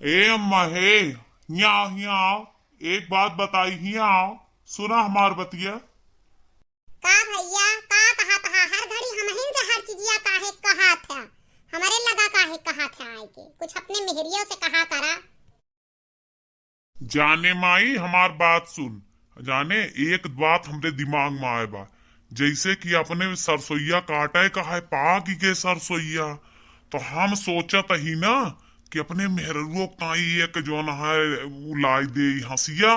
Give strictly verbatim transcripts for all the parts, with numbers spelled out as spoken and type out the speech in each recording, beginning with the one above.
ए अम्मा हे, हियाँ आओ, हियाँ आओ, एक बात बताई, हियाँ आओ, सुना हमार बतिया। का भइया, का कहत हा? हर घड़ी हमहिन से हर चीजिया काहे कहत हा? हमरे लगा काहे कहत हा आइके? कुछ अपने मेहरियो से कहा करा। जाने माई, हमार बात सुन। जाने, एक बात हमरे दिमाग में आए बा, जैसे कि अपने सरसोइया काटे का है, पाक गए सरसोइया, तो हम सोचत ही ना कि अपने मेहरुओ ताई एक जौन है उ लाई दे हंसिया,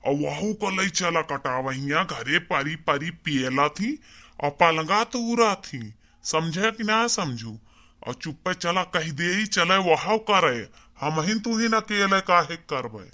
और वहू को लई चला कटावहिया, घरे परी परी पियला थी और पलंगा तूरा थी। समझे कि ना समझू? और चुप्पे चला कह देई, चले वहाव करे, हमहिन तुहिन अकेले काहे करबे?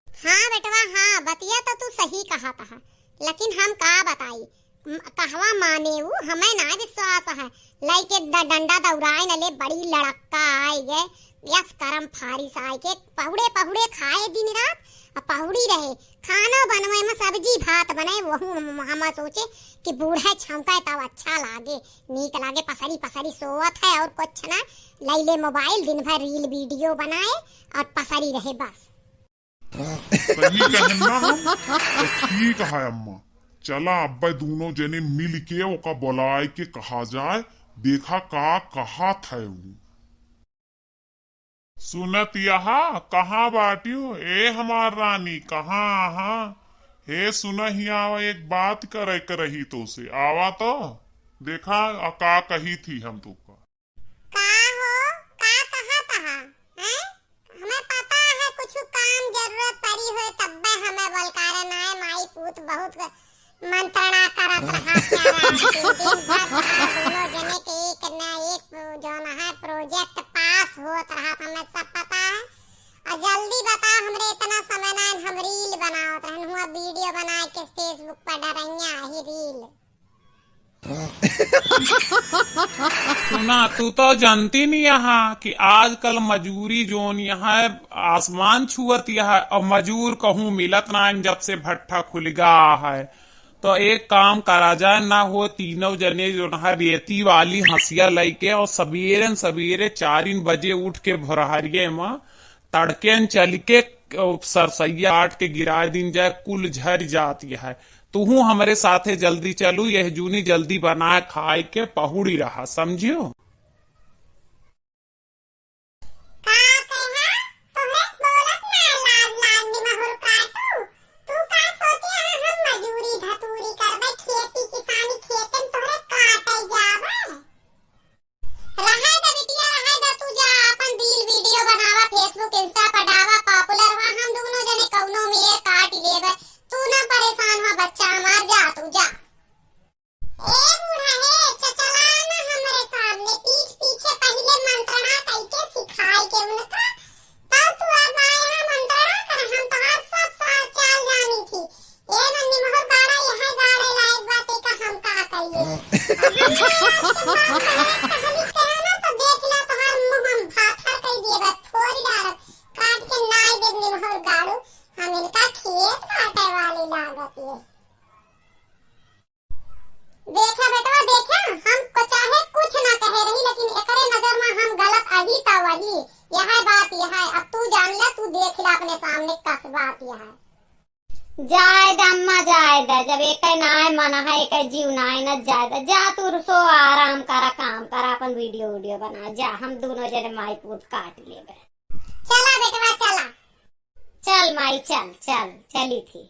हाँ बेटवा, हाँ, बतिया तो तू सही कहत हा, लेकिन हम का बताई, म-, कहवा माने ऊ, हमें ना विश्वास है। लइके ड-, डंडा दौड़ाए न ले, बड़ी लड़क्का आए गए, यस करम फारिस आए के, पहुड़े पहुड़े खाए दिन रात, आ पहुड़ी रहे, खाना बनवे में सब्जी भात बने, वहू हम, हम सोचे कि बूढ़े छौंके तब अच्छा लागे, नीक लागे, पसरी पसरी सोवत है और कुछ ना, लैले मोबाइल, दिन भर रील वीडियो बनाए और पसरी रहे बस। सही कहन ना हम, तो ठीक है अम्मा, चला अब्बे दोनों जने मिल के ओका बुलाए के कहा जाए, देखा का कहत है ऊ। सुनत यहा, कहाँ बाटियो? ए हमार रानी, कहाँ आहा? हे सुना ही आवा, एक बात करे के रही तो से। आवा तो, देखा, आ का कही थी हम तुका। का हो, का कहत हा? हैं? हमें पता है कुछ काम जरूरत पड़ी होए तब्बे हमें बोलकारे ना है, माई पूत बहुत मंत्रणा करत रहा क्या रात के दिन भर, हाँ, दोनों जने के एक न एक जौन है प्रोजेक्ट पास होत रहा, हमें सब पता है। और जल्दी बताओ, हमरे इतना समय ना है, हम रील बनावत रहन हुआ, वीडियो बनाए के Facebook पर डरैया ही रील। सुना, तू तो जानती नहीं यहाँ कि आजकल मजूरी जौन यहाँ आसमान छुअत यहाँ, और मजूर कहूँ मिलत ना है जब से भट्ठा खुल गा है। तो एक काम करा जाए ना हो, तीनों जने जौन है रेती वाली हंसिया लइके और सबेरे सबेरे चारिन बजे उठ के भोरहरिये में तड़केन चल के सरसैया काट के गिराए दिन जाए, कुल झर जात है। तुहू हमरे साथे जल्दी चलू, यह जूनी जल्दी बनाए खाए के पहुड़ी रहा, समझियो? का कहा? तोहरे बोलत ना लाज लाज निमहुर काटू। तू का सोचे है हम मजूरी धतूरी करबे, खेती किसानी खेतन तोहरे काटे जाबे? रहे द बिटिया, रहे द, तू जा अपन रील वीडियो बनावा, Facebook Insta पर डावा, popular हुआ, हम दोनों जने कौनो मेर काट लेबे। तू ना परेशान हुआ बच्चा हमार, जा तू जा। ए बूढ़ा हे, चचला ना हमरे सामने, पीठ पीछे पहिले मंत्रणा कइके सिखाई के उनका, तब तू अब आए हैं मंत्रणा कर, हम तोहार सब सा-, चाल जानी थी। ए नन्नी मोहर बाड़ा, यह गाड़े लायक बात है का हम का कहिए। अब हम आज के बाद में कहली कहना तो देख ला, तोहार मुंह हम भाथर कइ दिए बा, फोड़ डारब, काट के नाई देब निमहर गाड़ू, हम इनका खेत काटे वाली लागत ये। देखा बेटवा, देखा, हम को चाहे कुछ ना कहे रही, लेकिन एकरे नजर में हम गलत अही ता वही। यह बात यह है, अब तू जान ले, तू देख ले अपने सामने कस बात यह है। जाए द अम्मा, जाए द, जब एक नाय मन है, एक जीव नाय न, जाए द, जा तू सो आराम करा, काम करा, अपन वीडियो वीडियो बना, जा, हम दोनों जने माई पूत काट लेबे। चला बेटवा, चला। चल माई, चल, चल, चली थी।